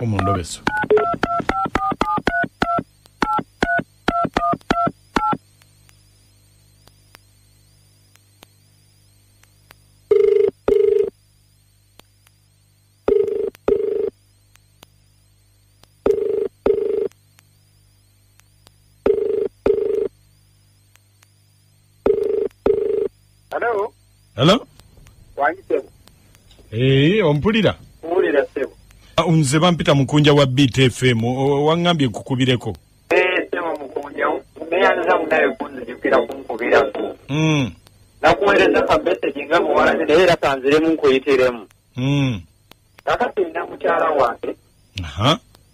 Mu ndobeso. Hello? Hello? Wangi ssebo. Ompulira? Mpulira ssebo. Nze bampita Mukunja wa Beat FM, waŋŋambye nkukubireko. Ssebo Mukunja, neyanza munaye kunzijukira kunkubirako. Nakuweereza ka message nga bw'owalabye naye era kanziremu nkuyitiremu. Kaakati nina mukyala wange.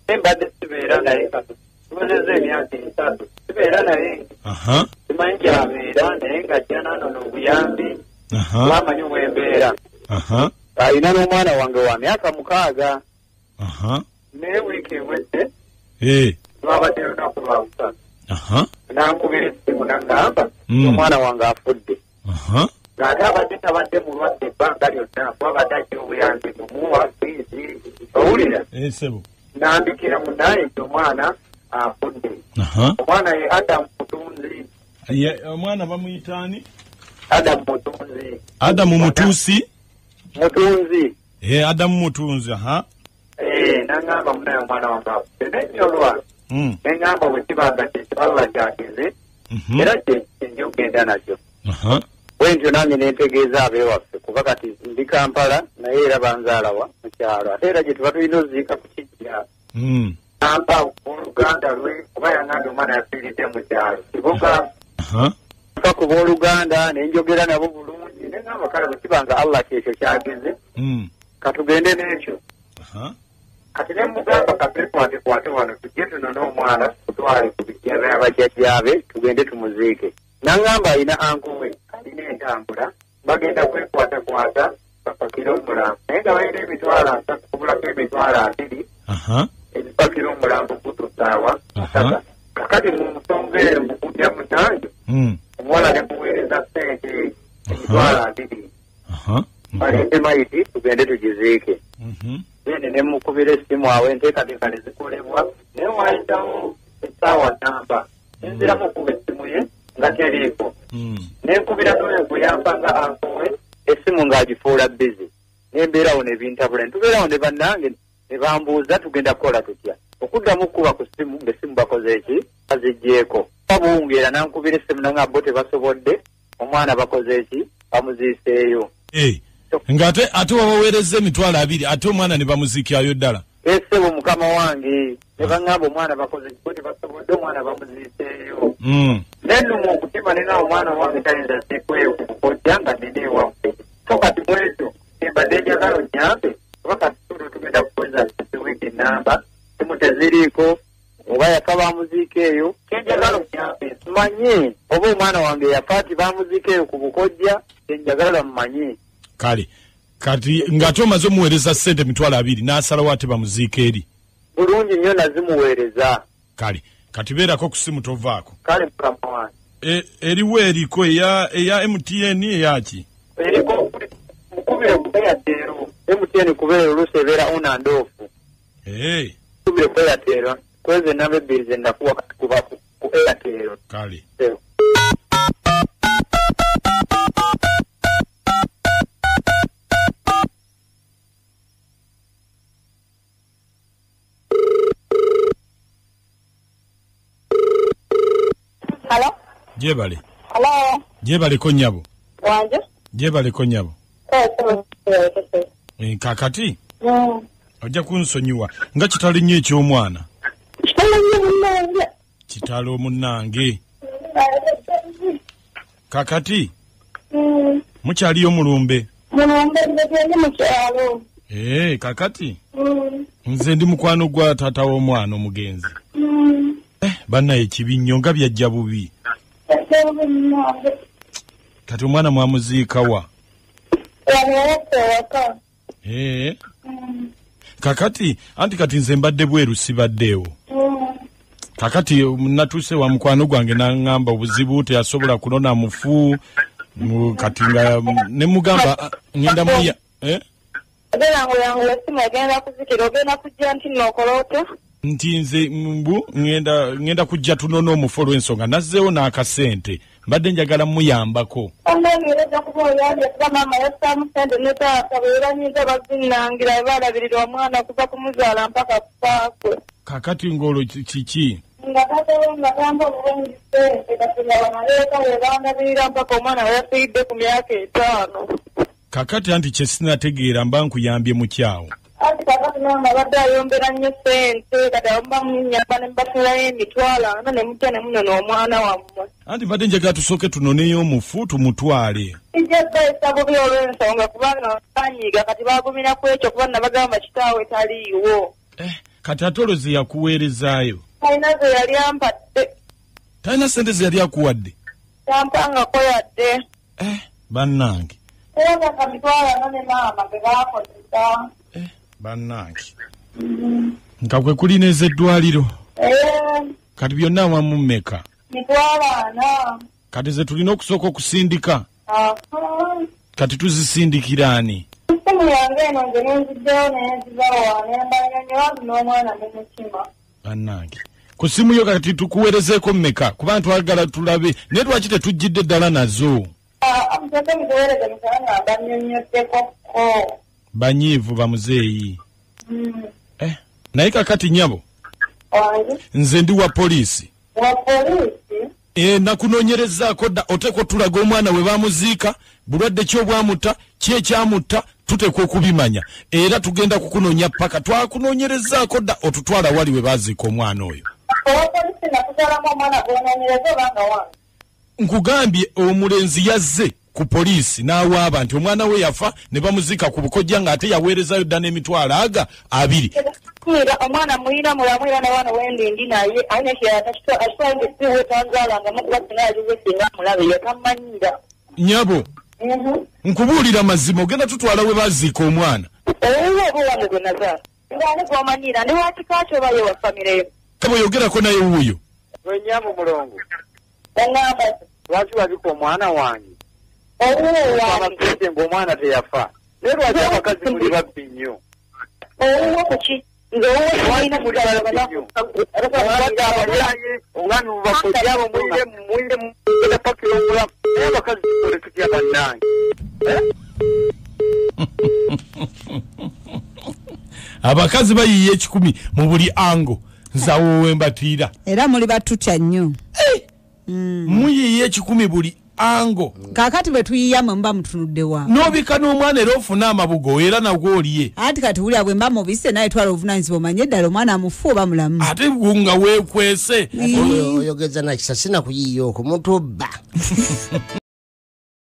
Naye mbadde sibeera naye kati tuwezezza emyaka 3 sibeera naye. Simanyi gy'abeera naye ng'ajja n'anona obuyambi. Bamanyi bw'embeera. Alina n'omwana wange wa myaka 6. Naye wiiki ewedde lwabadde lunaku lwa busatu. N'ankubira essimu n'aŋŋamba omwana wange afudde. Ng'ate abadde tabadde mulwadde ebbanga lyonna kuba abadde ajja obuyambi bumuwa fiizi. Owulira? Nambikira munnaye nti omwana afudde. Omwana ye Adamu Mutunzi. Omwana bamuyita ani? Adamu Mutunzi. Adamu Mutusi? Mutunzi. Adamu Mutunzi, N'aŋŋamba munnaye omwana wange afudde. Nennyolwa. Neŋŋamba bwe kiba nga kyekibala kyageze, era kye okugenda nakyo. Bwe ntyo nange ne ntegeeza ab'ewaffe kuba kati ndi Kampala naye era banzaalawa mu kyalo ate era gye tuba tulina oziika ku kijja. Nampa oluganda lwe kuba yaŋŋambye omwana yafiiridde mu kyalo kibuga. Mpa ku booluganda ne njogera nabo bulungi ne ŋŋamba kale bwe kiba nga Allah kyekyo kyageze katugende n'ekyo. Kati ne mugamba kapeekwatekwate wano tujje tunone omwana tutwale ku bijja by'abajjajjaabe tugende tumuziike. N'aŋŋamba alina anko we alina entambula bagenda kwekwatakwata bapakire omulambo naye nga balina 30,000 kubulako 20,000 ezipakira omulambo gutusaawa. Kakati mu nsonga eyo Mukunja munnange omuwala ne muweereza ssente 20,000 baleete mayiti tugende tugiziike. Then ne mukubira essimu awo enteekateeka ne zikolebwa naye waayitawo essaawa namba nenziramu okuba essimu ye nga teriiko. Nenkubira n'oyo gwe yampa nga anko we essimu ng'agifuula bizi nembeerawo ne bintabula ntubeerawo ne bannange ne bambuuza tugenda kukola tutya. Okuddamu okukuba ku ssimu ng'essimu bakoze eki baziggyeeko. Babuwungeera n'ankubira essimu nanga bo tebasobodde omwana bakoze eki bamuziiseeyo. Ng'ate ate wabaweereza 20,000 ate omwana ne bamuziikyayo ddala. Ssebo mukama wange ne baŋŋamba omwana bakoze ki tebasobodde omwana bamuziiseeyo. Nennuma okutima nina omwana wange tayinza ziikweyo ku bukojja nga nina ewaffe. So kati mu ekyo mbadde njagala onnyambe kuba kati tuno tugenda kuweza wiiki namba simu teziriiko oba yafa bamuziika eyo. Kyenjagala onnyambe mmanye oba omwana wange yafa ati bamuziika eyo ku bukojja kyenjagala mmanye. Kale kati ng'ate omaze omuweereza ssente 20,000 n'asalawo ate bamuziika eri. Bulungi nnyo nazimuweereza. Kale kati beerako ku ssimu tovaako. Kale mukama wange. Eriwo eriko eya MTN eyaki? Eriko mukubire ku Airtel. MTN kubeera oluusi ebeera on and off. Mukubire ku Airtel kwezi ennamba 2 ze nakuwa kati kuba ku Airtel. Kale. Hello? Jebale. Hello? Jebaleko nnyabo. Wanje? Jebaleko nnyabo. Kakati? Ojja kunsonyiwa nga kitalo nnyo eky'omwana. Kitalo nnyo munnange. Kitalo munnange. Kakati? Mukyaliyo mulumbe? Mulumbe ndi mu kyalo. Kakati? Nze ndi mukwano gwa taata w'omwana omugenzi. Bannaye kibi nnyo nga byajja bubi. Kati omwana mwamuziika wa? Kakati anti kati nze mbadde bweru sibaddeewo. Kakati natuuse wa mukwano gwange n'aŋŋamba obuzibu teyasobola kunona mufu kati nga ne mugamba ŋŋenda muya. Ogenda ngoyanguwa essimu egenda kuzikira, ogenda kujja nti nno okola otya? Nti nze mbu ŋŋenda kujja tunone omufu olw'ensonga nazzeewo n'akasente, mbadde njagala muyambako. Omwana kuba oyambye kuba maama yassaamu ssente ne taata bwe yeebanyiiza bazinnangira baalabirira omwana kuva kumuzaala mpaka kufa kwe. Kakati ng'olwo kiki? Nga taata we nga tamba obulungi ssente kati nga bamaleeka bwe bandabirira mpaka omwana we yafiiridde ku myaka 5. Kakati anti kye sinategeera mba nkuyambye mu kyawo. Anti kakati maama abadde ayombera nnyo ssente kati abamu bamunnyamba ne mubafunirayo emitwalo ana ne mujja ne munona omwana wammwe. Anti mbadde njagala tusooke tunoneyo omufu tumutwale. Kijja kubayisa bubi olw'ensonga kubanga banyiiga kati baagumira ku ekyo kuba nabagamba kitaawe taliiwo. Kati ate olwo ze yakuweerezaayo? Talina ze yali ampadde. Talina ssente ze yali akuwadde? Tampangako yadde. Bannange. Era ka mitwalo ana ne maama ge baakozesa. Bannange. Nga kwe kulina ez'eddwaliro? Kati byonna awamu mmeka? Mitwalo 4. Kati ze tulina okusooka okusindika? Kati tuzisindikira ani? Essimu yange eno nze nenziddewo nenzibawa ne mbanyonnyola n'omwana mu mutima. Bannange. Ku ssimu yo kati tukuweerezeeko mmeka? Kuba twagala tulabe naye lwaki tetujjidde ddala nazo? Musooke mutuweereze musaba nga mbanyonnyoddeko ko. Banyiivu bamuzeeyi. Naye kakati nnyabo, nze ndi wa poliisi. Wa poliisi? Nakunoonyerezaako dda, oteekwa otulaga omwana we bamuziika, bulwadde ki obwamutta, ki ekyamutta, tuteekwa okubimanya. Era tugenda kukunoonya paka twakunoonyerezaako dda otutwala wali we baziika omwana oyo. Owa poliisi nakuzaalamu omwana gw'onoonyereza oba nga wange? Nkugambye omulenzi yazze ku poliisi n'awaaba nti omwana we yafa ne bamuziika ku bukojja ng'ate yaweerezayo dda n'emitwalo aga 2. Omwana muyina mulamu era n'abaana wendi ndi naye alina akitwala nti si we tanzaalangamu kuba singa yagize singa amulabe yatammanyira. Nnyabo, nkubuulira mazima ogenda tutwala we baziika omwana. Owuwe oba owange gwe nazaala? Ng'ani gw'omanyiira ndi wa kika kyo oba ye wa famire yo? Kaba oyogerako naye wuuyo. Gwe nnyabo mulongo. Oŋŋamba ki? Lwaki wabika omwana wange? Owuwe wange. Ng'omwana teyafa. Naye lwaki abakazi muli babbi nnyo? Owuwe ku ki? Nze owuwe alina omwami mubakojjabo muyire mugenda pakira omulamu. Naye abakazi tukole tutya bannange? Abakazi bayiiya 10 mu buli ango. Nze awo we mbatiira. Era muli batutya nnyo. Muyiiya 10 buli ango. Kaakati bwe tuyiiya mwe muba mutunudde wa? N'obika n'omwana era ofune amabugo era nagwo olye. Anti kati wulira bwe mba mubisse naye twala obuvunaanyizibwa omanye ddala omwana mufu oba mulamu. Ate nga weekwese. Oyogeza na kisa sina kuyiiya okwo muntu obba.